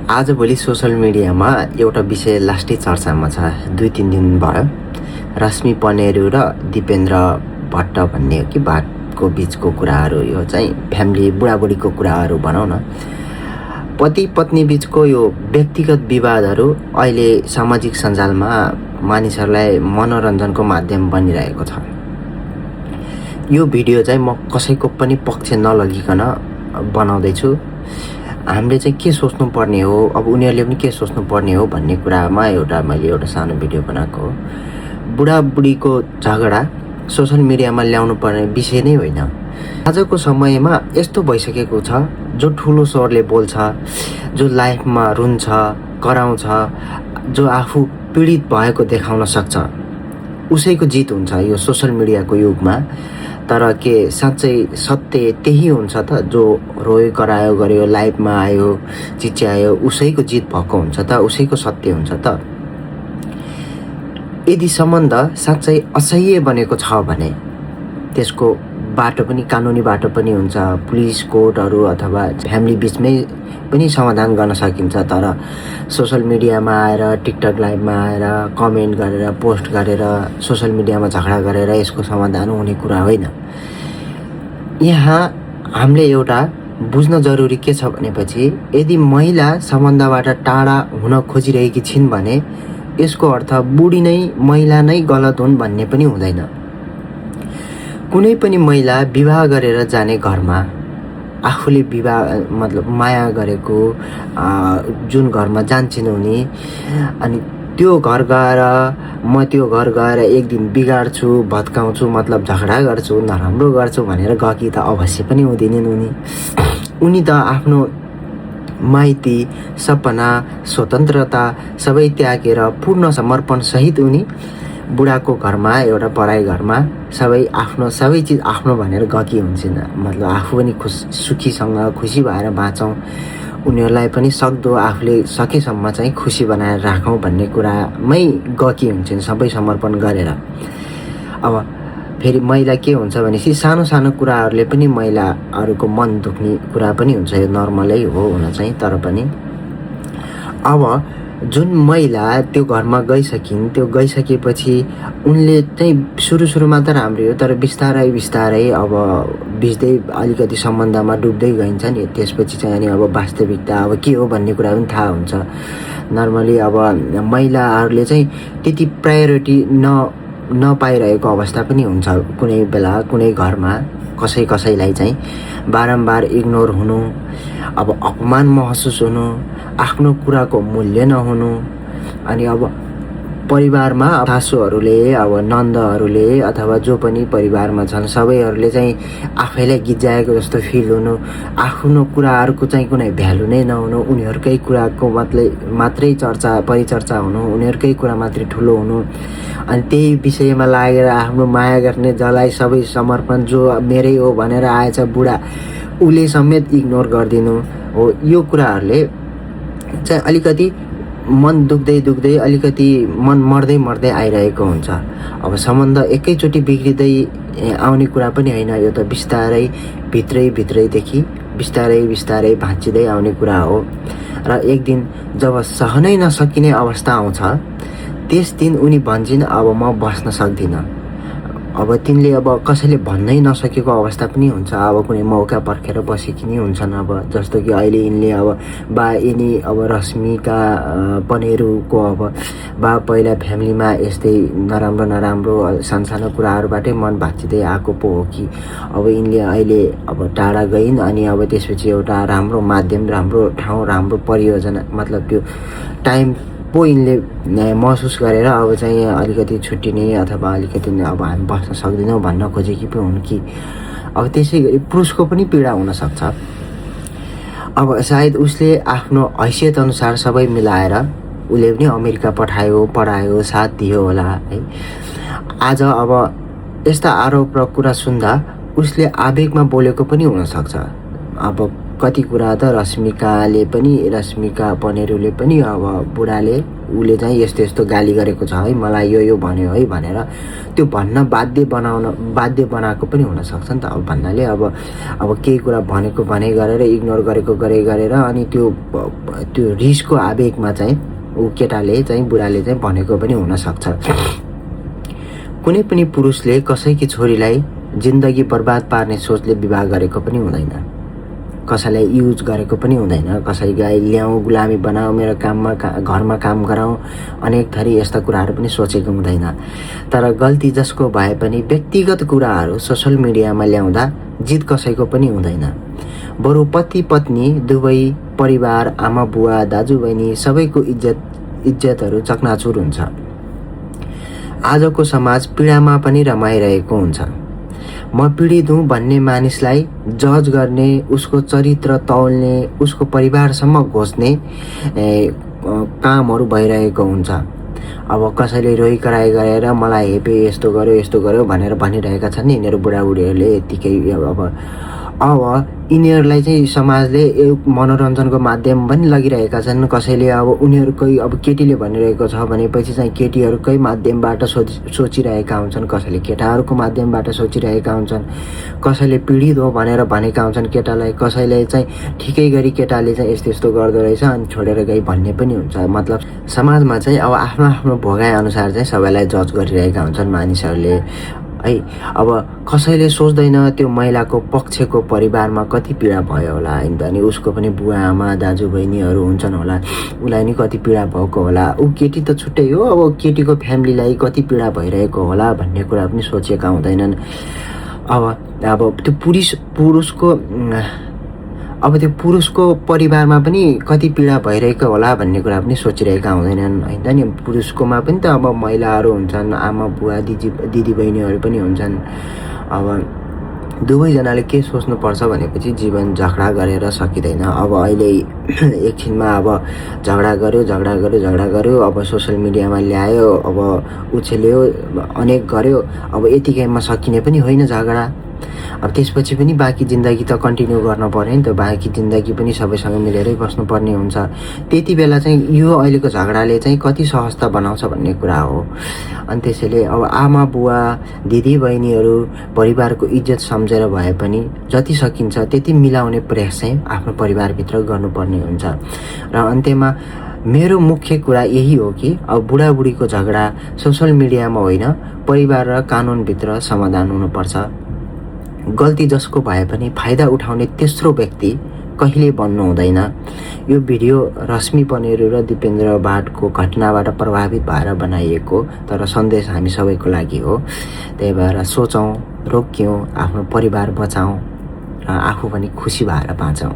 आजभोलि सोसल मिडियामा एउटा विषय लास्टै चर्चामा छ। 2-3 दिन भयो। रश्मि पनेरू र दिपेन्द्र भट्ट भन्ने हो कि भाटको बिचको कुराहरू, यो चाहिँ फ्यामिली बुढाबुढीको कुराहरू भनौँ न। पति पत्नी बिचको यो व्यक्तिगत विवादहरू अहिले सामाजिक सञ्जालमा मानिसहरूलाई मनोरञ्जनको माध्यम बनिरहेको छ। यो भिडियो चाहिँ म कसैको पनि पक्ष नलगिकन बनाउँदैछु। हामीले चाहिँ के सोच्नु पर्ने हो, अब उनीहरूले पनि के सोच्नु पर्ने हो भन्ने कुरामा मैले एउटा सानो भिडियो बनाएको हो। बुढाबुढीको झगडा सोसल मिडियामा ल्याउनु पर्ने विषय नै होइन। आजको समयमा यस्तो भइसकेको छ, जो ठुलो स्वरले बोल्छ, जो लाइफमा रुन्छ, कराउँछ, जो आफू पीडित भएको देखाउन सक्छ, उसैको जित हुन्छ यो सोसल मिडियाको युगमा। तर के साँच्चै सत्य त्यही हुन्छ त? जो रोयो करायो गर्यो, लाइभमा आयो, चिच्यायो, उसैको जित भएको हुन्छ त? उसैको सत्य हुन्छ त? यदि सम्बन्ध साँच्चै असह्य बनेको छ भने त्यसको बाटो पनि कानुनी बाटो पनि हुन्छ। पुलिस, कोर्टहरू अथवा फ्यामिली बिचमै पनि समाधान गर्न सकिन्छ। तर सोसल मिडियामा आएर, टिकटक लाइभमा आएर कमेन्ट गरेर, पोस्ट गरेर, सोसल मिडियामा झगडा गरेर यसको समाधान हुने कुरा होइन। यहाँ हामीले एउटा बुझ्न जरुरी के छ भनेपछि, यदि महिला सम्बन्धबाट टाढा हुन खोजिरहेकी छिन् भने यसको अर्थ बुढी नै, महिला नै गलत हुन् भन्ने पनि हुँदैन। कुनै पनि महिला विवाह गरेर जाने घरमा आफूले माया गरेको जुन घरमा जान्छन् उनी, अनि त्यो घर गएर म त्यो घर गएर एक दिन बिगार्छु, भत्काउँछु, झगडा गर्छु, नराम्रो गर्छु भनेर गएकी त अवश्य पनि हुँदैनन् उनी त आफ्नो माइती, सपना, स्वतन्त्रता सबै त्यागेर पूर्ण समर्पण सहित उनी बुढाको घरमा, एउटा पराई घरमा सबै चिज आफ्नो भनेर गएकी हुन्छन्। आफू पनि सुखीसँग खुसी भएर बाँचौँ, उनीहरूलाई पनि सक्दो आफूले सकेसम्म चाहिँ खुसी बनाएर राखौँ भन्ने कुरामै गएकी हुन्छन्, सबै समर्पण गरेर। अब फेरि महिला के हुन्छ भनेपछि सानो सानो कुराहरूले पनि महिलाहरूको मन दुख्ने कुरा पनि हुन्छ। यो नर्मलै हो हुन चाहिँ। तर पनि अब जुन महिला त्यो घरमा गइसकिन्, त्यो गइसकेपछि उनले चाहिँ सुरुमा त राम्रै हो, तर बिस्तारै बिस्तारै अब बिच्दै अलिकति सम्बन्धमा डुब्दै गइन्छ नि। त्यसपछि चाहिँ अनि अब वास्तविकता अब के हो भन्ने कुरा पनि थाहा हुन्छ। नर्मली अब महिलाहरूले चाहिँ त्यति प्रायोरिटी नपाइरहेको अवस्था पनि हुन्छ कुनै बेला, कुनै घरमा कसैलाई चाहिँ बारम्बार इग्नोर हुनु, अब अपमान महसुस हुनु, आफ्नो कुराको मूल्य नहुनु। अनि अब परिवारमा सासूहरूले, अब नन्दहरूले अथवा जो पनि परिवारमा छन् सबैहरूले चाहिँ आफैलाई गिज्जाएको जस्तो फिल हुनु, आफ्नो कुराहरूको चाहिँ कुनै भ्यालु नै नहुनु, उनीहरूकै कुराको मात्रै परिचर्चा हुनु, उनीहरूकै कुरा मात्रै ठुलो हुनु। अनि त्यही विषयमा लागेर आफ्नो माया गर्ने जसलाई सबै समर्पण, जो मेरै हो भनेर आएछ बुढा, उसले समेत इग्नोर गरिदिनु हो। यो कुराहरूले चाहिँ अलिकति मन दुख्दै अलिकति मन मर्दै आइरहेको हुन्छ। अब सम्बन्ध एकैचोटि बिग्रिँदै आउने कुरा पनि होइन, यो त बिस्तारै भित्रैदेखि बिस्तारै भाँचिँदै आउने कुरा हो। र एक दिन जब सहनै नसकिने अवस्था आउँछ, त्यस दिन उनी भन्छन् अब म बस्न सक्दिनँ। अब तिनले अब कसैले भन्नै नसकेको अवस्था पनि हुन्छ। अब कुनै मौका पर्खेर बसेकी नै हुन्छन्। अब जस्तो कि अहिले यिनले अब रश्मिका पनेरूको पहिला फ्यामिलीमा यस्तै नराम्रो सानो कुराहरूबाटै मन भाँचिँदै आएको पो हो कि अब यिनले अहिले अब टाढा गइन्, अनि अब त्यसपछि एउटा राम्रो माध्यम, राम्रो ठाउँ, राम्रो परियोजना, त्यो टाइम पो यिनले महसुस गरेर अब चाहिँ अलिकति छुट्टिने अथवा अलिकति अब हामी बस्न सक्दैनौँ भन्न खोजेकी पो हुन् कि। अब त्यसै गरी पुरुषको पनि पीडा हुनसक्छ। अब सायद उसले आफ्नो हैसियत अनुसार सबै मिलाएर उसले पनि अमेरिका पढायो, साथ दियो होला है। आज अब यस्ता आरोप र कुरा सुन्दा उसले आवेगमा बोलेको पनि हुनसक्छ। अब कति कुरा त रश्मिका पनेरूले पनि अब बुढाले उसले चाहिँ यस्तो यस्तो गाली गरेको छ है, मलाई यो भन्यो है भनेर त्यो भन्न बाध्य बनाएको पनि हुनसक्छ नि त। अब भन्नाले अब केही कुरा भनेको भने गरेर इग्नोर गरेको गरेर अनि त्यो रिसको आवेगमा चाहिँ ऊ केटाले चाहिँ बुढाले चाहिँ भनेको पनि हुनसक्छ। कुनै पनि पुरुषले कसैकी छोरीलाई जिन्दगी बर्बाद पार्ने सोचले विवाह गरेको पनि हुँदैन, कसैलाई युज गरेको पनि हुँदैन, कसैलाई ल्याऊ गुलामी बनाऊ मेरो घरमा काम गराऊ अनेक थरी यस्ता कुराहरू पनि सोचेको हुँदैन। तर गल्ती जसको भए पनि व्यक्तिगत कुराहरू सोसल मिडियामा ल्याउँदा जित कसैको पनि हुँदैन। बरु पति पत्नी दुवै परिवार आमा बुवा दाजुबहिनी सबैको इज्जतहरू चकनाचुर हुन्छ। आजको समाज पीडामा पनि रमाइरहेको हुन्छ। म पीडित हुँ भन्ने मानिसलाई जज गर्ने, उसको चरित्र तौल्ने, उसको परिवारसम्म घोच्ने कामहरू भइरहेको हुन्छ। अब कसैले रोइ कराइ गरेर मलाई हेपे यस्तो गर्यो भनेर भनिरहेका छन् नि यिनीहरू बुढाबुढीहरूले यत्तिकै। अब यिनीहरूलाई चाहिँ समाजले एक मनोरञ्जनको माध्यम पनि लगिरहेका छन्। कसैले अब उनीहरूकै अब केटीले भनिरहेको छ भनेपछि चाहिँ केटीहरूकै माध्यमबाट सोचिरहेका हुन्छन्, कसैले केटाहरूको माध्यमबाट सोचिरहेका हुन्छन्, कसैले पीडित हो भनेर भनेका हुन्छन् केटालाई, कसैले चाहिँ ठिकै गरी केटाले चाहिँ यस्तो गर्दो रहेछ अनि छोडेर गई भन्ने पनि हुन्छ। मतलब समाजमा चाहिँ अब आफ्नो आफ्नो भोगाइ अनुसार चाहिँ सबैलाई जज गरिरहेका हुन्छन् मानिसहरूले है। अब कसैले सोच्दैन त्यो महिलाको पक्षको परिवारमा कति पीडा भयो होला हैन त, अनि उसको पनि बुवा आमा दाजुबहिनीहरू हुन्छन् होला, उसलाई नि कति पीडा भएको होला, ऊ केटी त छुट्टै हो, अब केटीको फ्यामिलीलाई कति पीडा भइरहेको होला भन्ने कुरा पनि सोचेका हुँदैनन्। अब त्यो पुरुषको परिवारमा पनि कति पीडा भइरहेको होला भन्ने कुरा पनि सोचिरहेका हुँदैनन् हैन नि। पुरुषकोमा पनि त अब महिलाहरू हुन्छन्, आमा बुवा दिदीबहिनीहरू पनि हुन्छन्। अब दुवैजनाले के सोच्नुपर्छ भनेपछि जीवन झगडा गरेर सकिँदैन। अब अहिले एकछिनमा अब झगडा गर्यो अब सोसल मिडियामा ल्यायो, अब उछेल्यो, अनेक गर्यो, अब यतिकैमा सकिने पनि होइन झगडा। अब त्यसपछि पनि बाँकी जिन्दगी त कन्टिन्यू गर्न पर्यो नि त, बाँकी जिन्दगी पनि सबैसँग मिलेरै बस्नुपर्ने हुन्छ। त्यति बेला चाहिँ यो अहिलेको झगडाले चाहिँ कति सहजता बनाउँछ भन्ने कुरा हो। अनि त्यसैले अब आमा बुवा दिदीबहिनीहरू परिवारको इज्जत सम्झेर भए पनि जति सकिन्छ त्यति मिलाउने प्रयास चाहिँ आफ्नो परिवारभित्र गर्नुपर्ने हुन्छ। र अन्त्यमा मेरो मुख्य कुरा यही हो कि अब बुढाबुढीको झगडा सोसल मिडियामा होइन, परिवार र कानुनभित्र समाधान हुनुपर्छ। गल्ती जसको भए पनि फाइदा उठाउने तेस्रो व्यक्ति कहिले बन्नु हुँदैन। यो भिडियो रश्मि पनेरू र दिपेन्द्र भाटको घटनाबाट प्रभावित भएर बनाइएको, तर सन्देश हामी सबैको लागि हो। त्यही भएर सोचौँ, रोक्यौँ, आफ्नो परिवार बचाउँ र आफू पनि खुसी भएर बाँचौँ।